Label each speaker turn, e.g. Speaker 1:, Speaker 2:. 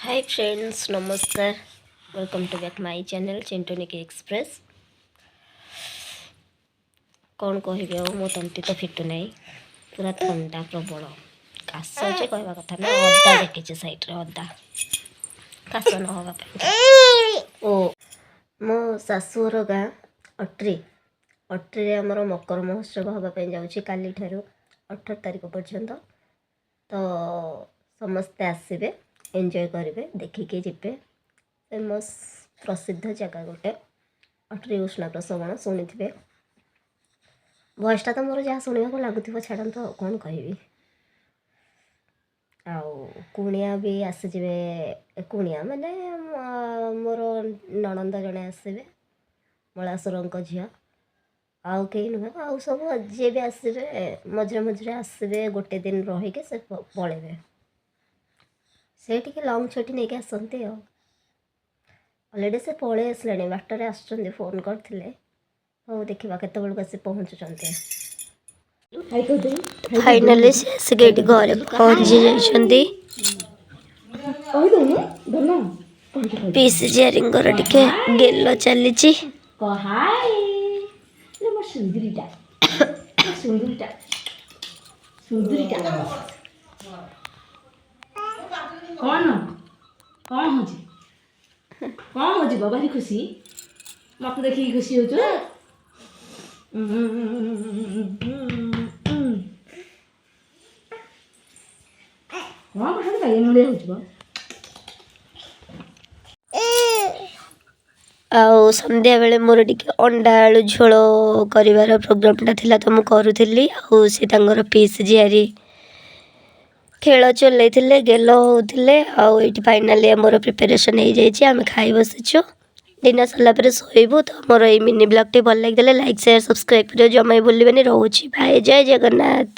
Speaker 1: High friends, ନମସ୍କାର। Welcome to back my channel ଚିଣ୍ଟୁନିକି express. କ'ଣ କହିବି ଆଉ, ମୋ ତଣ୍ଟି ତ ଫିଟୁ ନାହିଁ, ପୁରା ଥଣ୍ଡା, ପ୍ରବଳ କାଶ ଯେ କହିବା କଥା ନା। ଅଦା ଦେଖିଛି ସାଇଡ଼୍ରେ, ଅଦା କାଶ ନ ହେବା ପାଇଁ। ଓ ମୋ ଶାଶୁଘର ଗାଁ ଅଟ୍ରି। ଅଟ୍ରିରେ ଆମର ମକର ମହୋତ୍ସବ ହେବା ପାଇଁ ଯାଉଛି କାଲିଠାରୁ 18 ତାରିଖ ପର୍ଯ୍ୟନ୍ତ। ତ ସମସ୍ତେ ଆସିବେ, ଏନ୍ଜୟ କରିବେ, ଦେଖିକି ଯିବେ। ଫେମସ୍ ପ୍ରସିଦ୍ଧ ଜାଗା ଗୋଟେ ଅଟ୍ରି ଉଷ୍ଣ ପ୍ରସବଣ, ଶୁଣିଥିବେ। ଭଏସ୍ଟା ତ ମୋର ଯାହା ଶୁଣିବାକୁ ଲାଗୁଥିବ, ଛାଡ଼ନ୍ତୁ, ଆଉ କ'ଣ କହିବି। ଆଉ କୁଣିଆ ବି ଆସିଯିବେ। କୁଣିଆ ମାନେ ମୋର ନଣନ୍ଦ ଜଣେ ଆସିବେ, ମଳାସୁରଙ୍କ ଝିଅ। ଆଉ କେହି ନୁହେଁ। ଆଉ ସବୁ ଯିଏ ବି ଆସିବେ, ମଝିରେ ମଝିରେ ଆସିବେ, ଗୋଟେ ଦିନ ରହିକି ସେ ପଳେଇବେ। ସେ ଟିକେ ଲଙ୍ଗ୍ ଛୁଟି ନେଇକି ଆସନ୍ତି। ଆଉ ଅଲରେଡ଼ି ସେ ପଳେଇ ଆସିଲେଣି, ବାଟରେ ଆସୁଛନ୍ତି, ଫୋନ୍ କରିଥିଲେ। ହଉ, ଦେଖିବା କେତେବେଳକୁ ଆସି ପହଞ୍ଚୁଛନ୍ତି। ଫାଇନାଲି ସେ ଆସିକି ଏଇଠି ଘରେ ପହଞ୍ଚି ଯାଇଛନ୍ତି।
Speaker 2: କହିଦଉନୁ ଧନ।
Speaker 1: ପିସି ଝିଆରୀଙ୍କର ଟିକେ ଗେଲ ଚାଲିଛି।
Speaker 2: କହ ହାଇ। ମୋ ସୁନ୍ଦରୀଟା, ମୋ ସୁନ୍ଦରୀଟା, ସୁନ୍ଦରୀଟା। କ'ଣ କ'ଣ ହଉଛି? କ'ଣ ହଉଛି? ଭାରି ଖୁସି, ମତେ ଦେଖିକି ଖୁସି ହଉଛୁ। କ'ଣ ଖାଲି ବାଇଗଣ ଭଳିଆ ହଉଛୁ ବା।
Speaker 1: ଆଉ ସନ୍ଧ୍ୟାବେଳେ ମୋର ଟିକେ ଅଣ୍ଡା ଆଳୁ ଝୋଳ କରିବାର ପ୍ରୋଗ୍ରାମଟା ଥିଲା, ତ ମୁଁ କରୁଥିଲି। ଆଉ ସେ ତାଙ୍କର ପିସି ଝିଆରୀ ଖେଳ ଚଲେଇଥିଲେ, ଗେଲ ହେଉଥିଲେ। ଆଉ ଏଇଠି ଫାଇନାଲି ଆମର ପ୍ରିପାରେସନ୍ ହେଇଯାଇଛି, ଆମେ ଖାଇ ବସିଛୁ। ଡିନର୍ ସରିଲା ପରେ ଶୋଇବୁ। ତ ମୋର ଏଇ ମିନି ବ୍ଲଗ୍ଟି ଭଲ ଲାଗିଥିଲେ ଲାଇକ୍, ସେୟାର, ସବସ୍କ୍ରାଇବ୍ କରିବାକୁ ଜମା ବି ଭୁଲିବେନି। ରହୁଛି, ବାଏ, ଜୟ ଜଗନ୍ନାଥ।